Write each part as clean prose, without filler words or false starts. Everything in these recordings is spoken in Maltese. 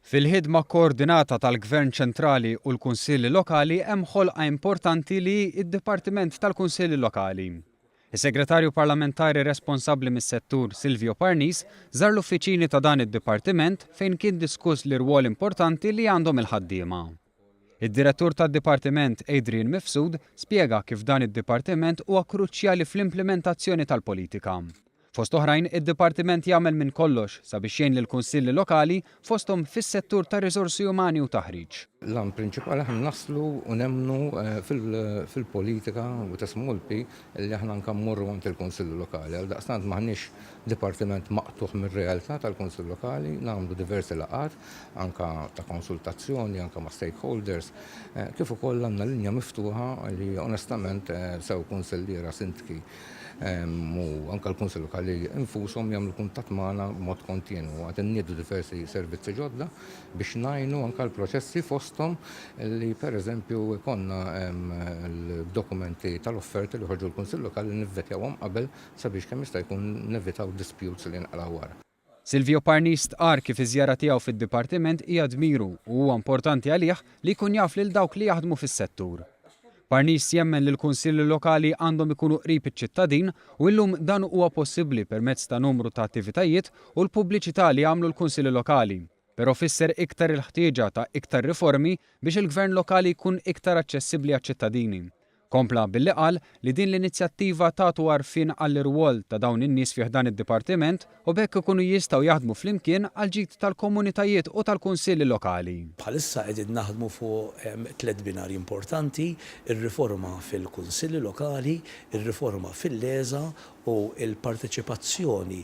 Fil-ħidma koordinata tal-Gvern ċentrali u l-Kunsilli Lokali hemm ħolqa importanti li hi d-Dipartiment tal-Kunsilli Lokali. Is-Segretarju Parlamentari responsabbli mis-settur Silvio Parnis żar l-uffiċini ta' dan id-dipartiment fejn kien diskuss l-irwol importanti li għandhom il-ħaddiema. Id-Direttur tad-Dipartiment Adrian Mifsud spjega kif dan id-dipartiment huwa kruċjali fl-implimentazzjoni tal-politika. Fost oħrajn, id-Dipartiment jagħmel minn kollox sabiex jgħin lill-Kunsilli Lokali fosthom fis-settur tar-riżorsi umani u taħriġ. L-għan prinċipali aħna naslu u nemmnu fil-politika with a small p li aħna anke mmorru għand il-Kunsilli Lokali. Għaldaqstant m'aħniex dipartiment maqtugħ mir-realtà tal-Kunsill Lokali, nagħmlu diversi laqgħat anke ta' konsultazzjoni anke ma' stakeholders, kif ukoll għandna linja miftuħa li onestament sew kunsilliera, sindki, u anke l-Kunsill Lokali infushom jagħmlu kuntatt magħna b'mod kontinwu. Qed inniedu diversi servizzi ġodda biex ngħinu anke l-proċessi fosthom li pereżempju jkollna l-dokumenti tal-offerti li joħorġu l-Kunsill Lokali nivvetjawhom qabel sabiex kemm jista' jkun nevitaw disputes li jinqalgħu wara. Silvio Parnis stqarr kif iż-żjara tiegħu fid-dipartiment hija dmiru u huwa importanti għalih li jkun jaf lil dawk li jaħdmu fis-settur. Parnis jemmen li l-kunsilli lokali għandhom ikunu qrib iċ-ċittadin u illum dan huwa possibbli permezz ta' numru ta' attivitajiet u l-pubbliċità li jagħmlu l-kunsilli lokali. Però fisser iktar il-ħtieġa ta' iktar riformi biex il-gvern lokali jkun iktar aċċessibbli għaċ-ċittadini. Kompla billi qal li din l-inizjattiva tagħtu għarfien għall-irwol ta' dawn in-nies fi ħdan id-dipartiment u b'hekk ikunu jistgħu jaħdmu flimkien għall-ġid tal-komunitajiet u tal-kunsilli lokali. Bħalissa qegħdin naħdmu fuq tlett binarji importanti, ir-riforma fil-kunsilli lokali, ir-riforma fil-LESA u l-parteċipazzjoni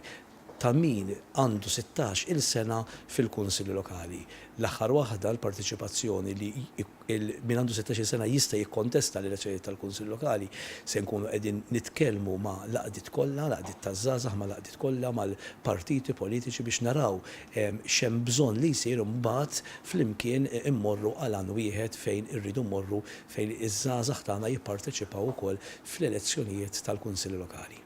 ta' min għandu 16 il sena fil-kunsilli lokali. L-aħħar waħda, l-parteċipazzjoni li min għandu 16 il sena jista' jikkontesta l-elezzjonijiet tal-kunsill lokali, se nkunu qegħdin nitkellmu ma' l-għaqdiet kollha, l-għaqdiet taż-żgħażagħ, ma' l-għaqdiet kollha, mal-partiti politiċi biex naraw x'hemm bżonn li jsir imbagħad flimkien immorru għal għan wieħed fejn irridu mmorru fejn iż-żgħażagħ tagħna jipparteċipaw ukoll fl-elezzjonijiet tal-kunsilli lokali.